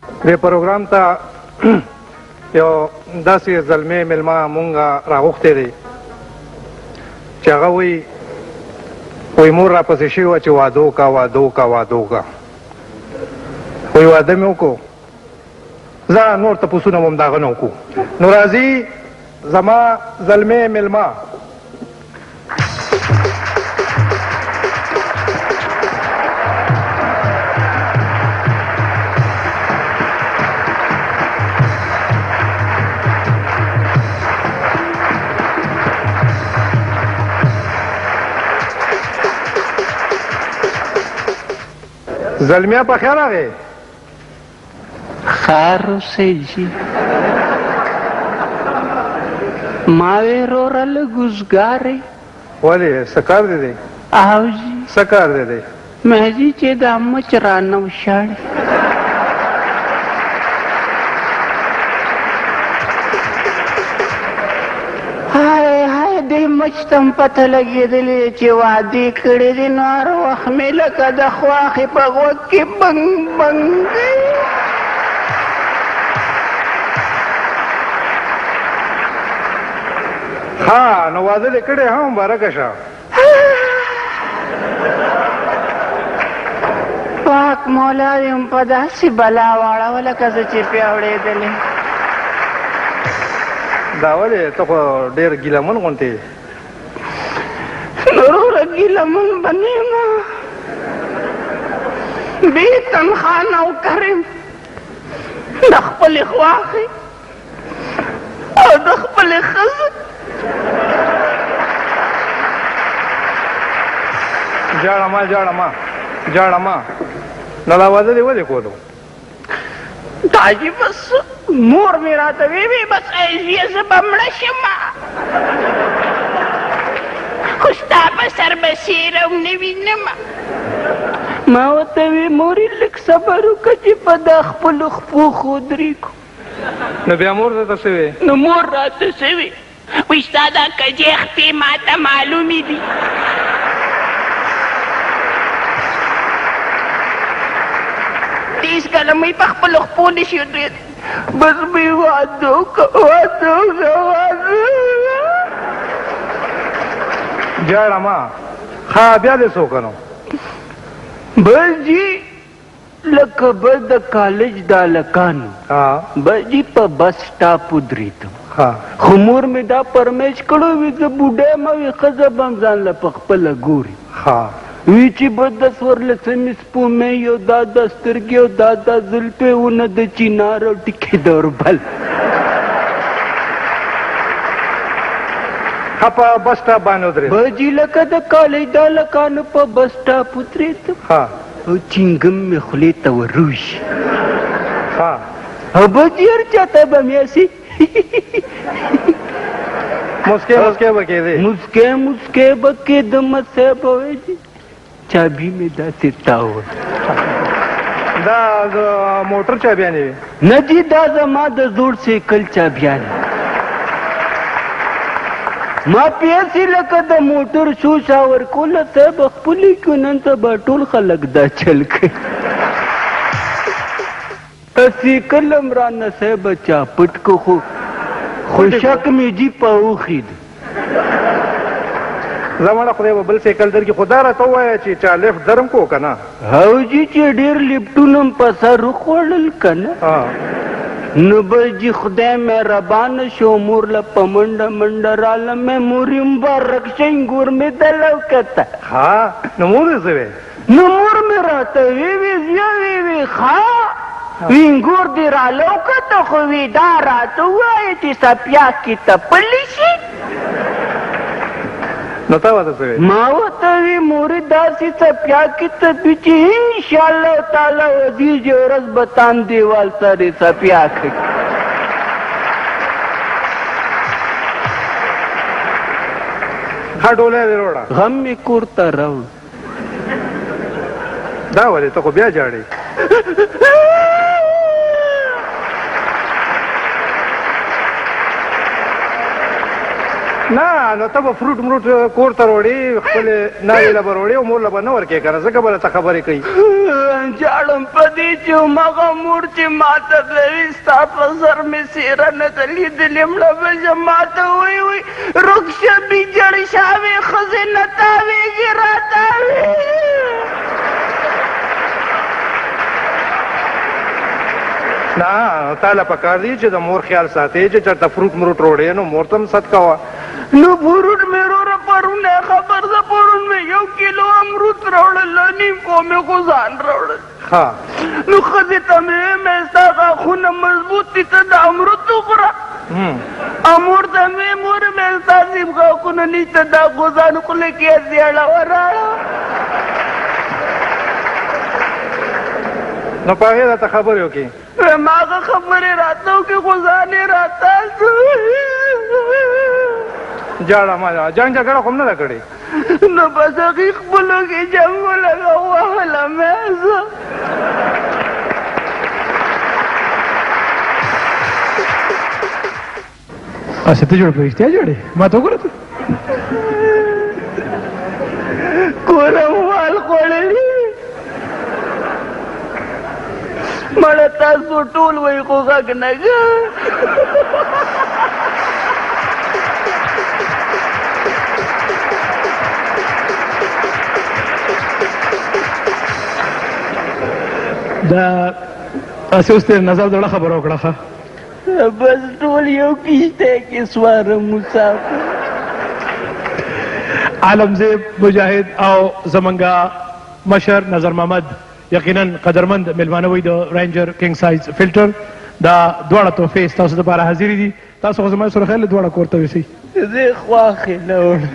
دې پروګرام ته یو داسې زلمی مېلمه مونږ راغوښتی دی چې هغه وایي، وایي مور راپسې شوې وه چې واده وکړه، واده وکړه، واده وکړه. وایي واده مې وکړو، ځه نور تپوسونه به هم د هغه نه وکړو. نو راځي زما زلمی مېلمه. زلمیا په خیر راغی. خیر اوسئ جي. ما وې وروره لږ وزګار یې. ولې څه کار دې دی؟ او جي. څه کار دې دی؟ مې جي چې دا مچ رانه وشاړي. هاي هاي دې مچ ته هم پته لګېدلې چې وعدې کړې دي، نو هر وخت مې لکه د خواښې په غوږ کې بنګ بنګ کوي. ښه نو واده دې کړی هم مبارکه شه. پاک مولا دې هم په داسې بلا واړوه لکه زه چې پرې اوړېدلې. دا ولې ته خو ډېر ګیله من غونتې یې. وروره ګیله من به نه یم، بې تنخوا نوکر یم، د خپلې خواښې او د خپلې ښځې. ژاړه مه، ژاړه مه، ژاړه مه. نو دا واده دې ولې کولو؟ دا چې بس مور مې راته وی وی بس ای زویه زه به مړه شم، خو ستا په سر به څېره هم نه وینم. ما ورته وی مورې لږ صبر وکړه چې په دا خپلو خپو ښه ودرېږو. نو بیا مور درته څه وی؟ نو مور راته څه وی، وی ستا دا کجې خپې ماته معلومې دي. هېڅکله مې په خپلو خپو نه شي ودرېدی. بس مې واده وکړه، واده وکړه، واده وکړه. ژاړه مه. ښه بیا دې څه وکړه نو؟ بس جي لکه بس د کالج د هلکانو بس جي په بس سټاپ ودرېدم، خو مور مې دا فرمایش کړی وي زه بوډا یم، وي ښځه به هم ځان له په خپله ګوري. وي چې بس د څوارلسمې سپومې یو دا د سترګې او دا د زلفې ونه د چینار او ټیکې د اوربل. ښه په بس سټاپ باندې ودرېد؟ بس جي لکه د کالج د هلکانو په بس سټاپ ودرېدم او چینګم مې خولې ته وروشي. او بس جي هر چا ته به مې هسې مسکې مسکې به کېدې؟ مسکې مسکې به کېدم صاحب. وایي جي چابي مې داسې تاوه. دا د موټر چابیانې وې؟ نه جي، دا زما د زوړ سایکل چابیانې. ما پیسې لکه د موټر شوشا ورکوله صاحب. خپلې کړو، نن سبا ټول خلک دا چل کوي. سایکل هم رانه صاحب چا پټ کو، خو خو شک مې جي په وخید. زمانه خدای به بل سایکل درکړي. خو دا راته ووایه چې چا لفټ درم کو که نه؟ هو جي، چې ډېر لفټونه هم په سر وخوړل که نه، نو بس جي خدای مهربانه شو، مور له په منډه منډه رالم. مې مورې مبارک شه، انګور مې دله وکته. ښه نو مور دې څه وې؟ نو مور مې راته وی وی زویه، وی وی ښه وی انګور دې راله وکته، خو وی دا راته ووایه چې څپیاکې تپلې شي. نو تا ورته څه وې؟ ما ورته وی مورې داسې څپیاکې تپي چې انشاءالله تعالی ودیږي ورځ به تام دیوال سره څپیاکې. ښه ډولی دې راوړه. غم مې کور ته راوړ. دا ولې ته خو بیا ژاړې؟ نه نه نو ته به فروټ مروټ کور ته راوړې، خپلې ناوې له به راوړې او مور له به نه ورکې که نه، ځکه به درته خبرې کوي. ژاړم په دې چې هماغه مور چې ما ته کوي ستا په سر مې څېره نه ده لیدلې، مړه به شه. ما ته وایي وایي رک شه بیجړ شاوې ښځې نه تاوېږي راتاوېږي. نه تا له پکار دي چې د مور خیال ساتې، چې چېرته فروټ مروټ روړې نو مور ته هم صدقه وه. نو فروټ مې وروره پرون خبر ده، پرون مې 1 کیلو امروت راوړل، نیم کو مې خو ځان راوړل. نو ښځې ته مې وویل مې ستا غاښونه مضبوط دي، ته د امروت وخوره. مور ته مې مور مې ستا سیم غاښونه نشته، دا خو ځان خوله کې هسې اړوه راړوه. نو په هغې راته خبرې وکړې؟ ما هغه خبرې راته وکړې خو ځان یې راته جاړه ما جنګ جګړه خو هم نه ده کړې. نو بس هغې خپلو کې جنګ ولګه وهله مې زه. هسې ته جوړ په رښتیا جوړې؟ ما ته وګوره ته. کورم وال خوړلي مړه تاسو ټول وایي خو غږ نه دا هسې اوس تېر نظر زړه خبره وکړه. ښه بس ټول یو کښتۍ کې سواره مسافر. عالمزیب مجاهد او زمونږ مشر نظر محمد یقینا قدرمند میلمانه وي د رینجر کینګ سایز فلټر. دا دواړه تحفې ستاسو دپاره حاضرې دي. تاسو خو زما سره خیر له دواړه کور ته ویسئ. زه خواښې نه وړم.